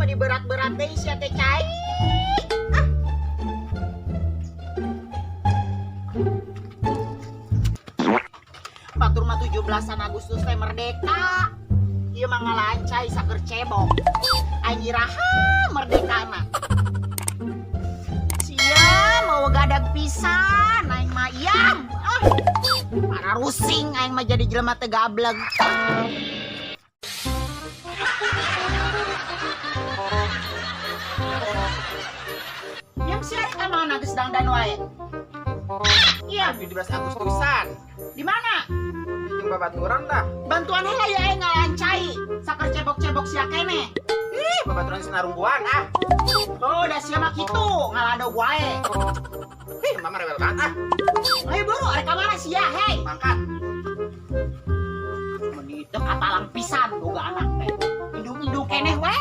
Meni berat-berat deui sia teh cai. Ah. Batur mah 17-an Agustus teh merdeka. Ieu mah ngalaan cai saker cebok. Aing iraha merdekana. Sia mau gadag pisan aing mah iam. Ah. Para rusing aing mah jadi jelema teu gableg. Yang sia ka mana geus dangdan wae? Iya, 17 Agustusan. Di mana? Jeung babaturan dah. Bantuan heula ya aing ngalaan cai. Saker cebok-cebok sia kene. Ih, babaturan senarungguan ah. Oh, da sia mah kitu, ngaladog wae. Ih, mama rebel banget ah. Ayo buru, arek ka mana sia, hei? Mangkat. Meni teu katalang pisan boga anak teh. Indung-indung keneh we.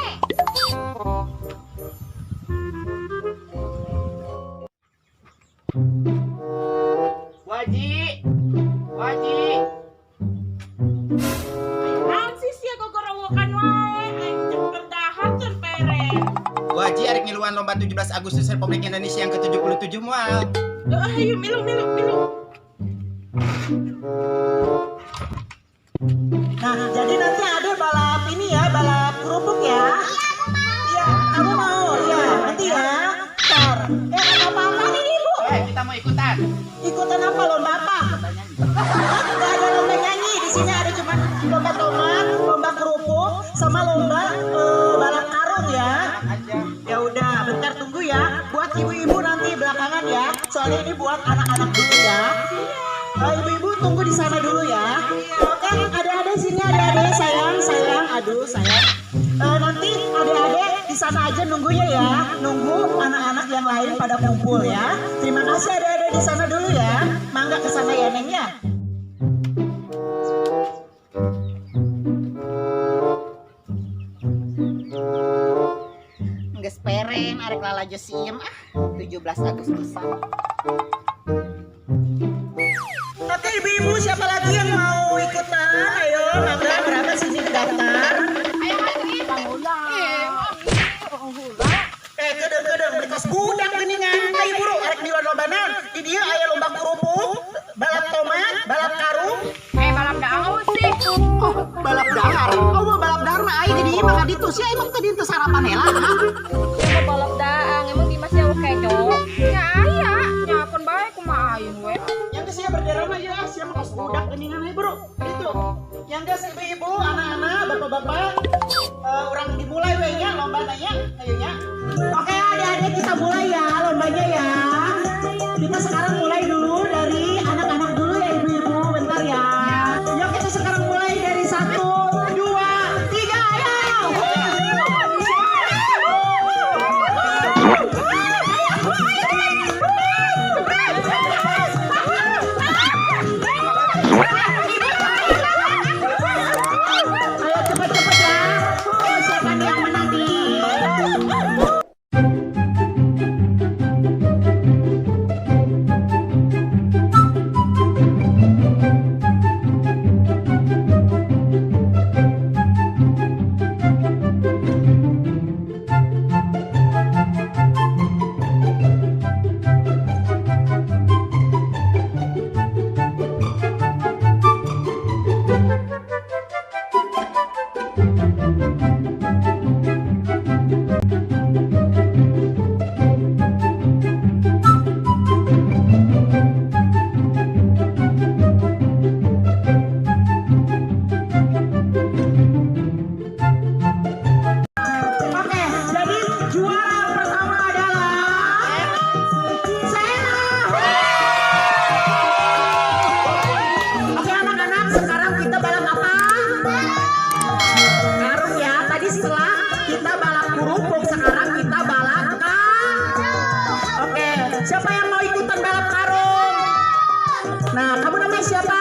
Waji. Waji. Naon sih sia gogorowokan wae, aing jeung keur dahar can pere. Waji arek ngiluan lomba 17 Agustus Republik Indonesia yang ke-77 moal. Heeh, hayu milu milu milu. Nah, jadi nanti ada balap ini ya, balap kerupuk ya. Iya, kamu mau? Iya, nanti ya. Ntar. Eh, apa-apa ini, Bu? Eh, kita mau ikutan. Ikutan apa? Lomba apa? Hah? Nggak ada lomba nyanyi. Di sini ada cuma lomba tomat, lomba kerupuk, sama lomba balap karung ya. Aja. Ya udah, bentar tunggu ya. Buat ibu-ibu nanti belakangan ya. Soalnya ini buat anak-anak dulu ya. Ibu-ibu tunggu di sana dulu ya. Oke, adik-adik sini adik-adik sayang, sayang, aduh sayang. Nanti adik-adik di sana aja nunggunya ya. Nunggu anak-anak yang lain pada kumpul ya. Terima kasih adik-adik di sana dulu ya. Mangga ke sana ya Neng ya. Geus peren arek lalajo siem ah 17 Agustusan. Oke ibu-ibu siapa lagi yang mau ikutan? Ayo mangga berangkat sini ke daftar. Eh kedeng-kedeng bekas budak geuningan. Ayo buru arek miluan lomba naon? Di dieu aya lomba kerupuk, balap tomat, balap karung. Eh, balap daun sih. Oh, balap dahar. Oh, mah balap dahar mah aing di dieu mah ka ditu sia emang tadi teu sarapan heula. Ah. Emang balap daang, emang Dimas ya keco. Nya aya, nyakeun bae kumaha aing we. Yang ke sia berdera mah ya, sia mah kos budak geuningan ayo buru. Itu. Yang geus ibu-ibu, anak-anak, bapak-bapak, urang dimulai we nya lombana nya, ayo nya. Oke adik-adik kita mulai ya lombanya ya. Kita sekarang mulai dulu dari anak-anak dulu ya ibu-ibu, bentar ya. Yuk kita sekarang mulai dari 1, 2, 3, ayo. Ayo cepet-cepet ya. Oh, siapa nih yang menang nih? Oke, jadi juara pertama adalah Sela. Oke anak-anak, sekarang kita balap apa? Karung ya. Tadi setelah kita balap kerupuk, sekarang kita balap karung. Oke, siapa yang mau ikutan balap karung? Nah, kamu namanya siapa?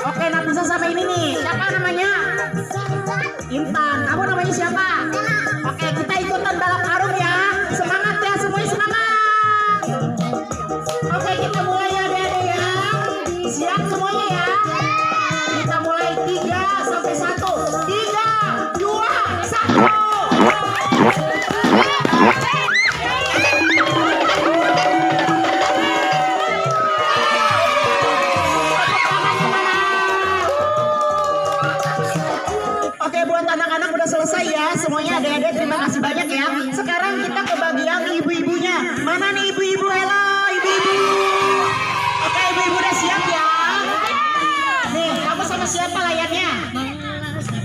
Oke, Nafisa sama ini nih. Siapa namanya? Intan. Kamu namanya siapa? Oke, kita ikutan balap karung ya. Semangat ya, semuanya semangat. Oke, kita mulai ya adik-adik ya. Siap semuanya ya? Kita mulai 3 sampai 1. 3, 2, 1. buat anak-anak udah selesai ya. Semuanya adik-adik terima kasih banyak ya. Sekarang kita ke bagian ibu-ibunya. Mana nih ibu-ibu? Halo ibu-ibu. Oke, ibu-ibu udah siap ya? Nih, kamu sama siapa layannya?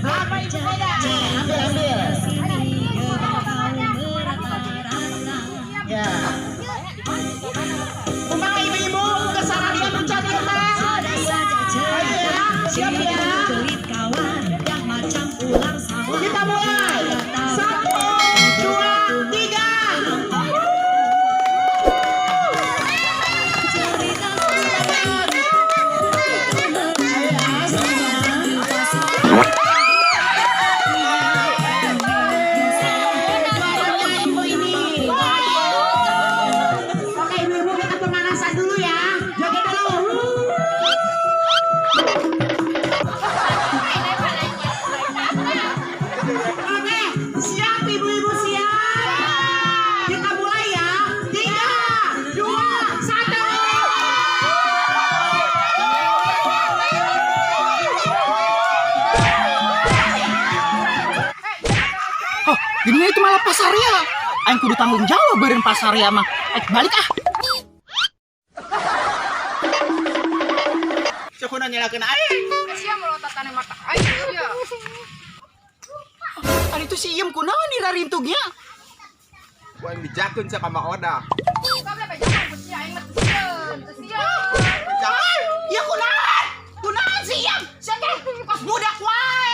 Apa ibu beda? Ambil, ambil. Ya. Kumaha ibu-ibu ke saradia puncak ieu teh? Ayo ya, siap ya. Kita mulai. Satu, dua, tiga. Ayo ya, semuanya. Juaranya ibu ini. Oke, ibu-ibu kita pemanasan dulu ya. Joget dulu. Oke, siap ibu-ibu siap. Kita mulai ya. Tiga, dua, satu. Oh, gini itu malah pasarnya. Aing kudu tanggung jawab beureun pasarya mah. Balik ah. Sok kunaon nyalakeun aing? Sia melototan mata aing sia. Ari itu si Iem kunaon di rarintugnya? Ku aing dijakeun sia ka Mak Odah. Sableh bejakan ku sia aing mah teu sieun, teu sieun. Ya kunaon? Kunaon si Iem? Sia teh kos budak wae.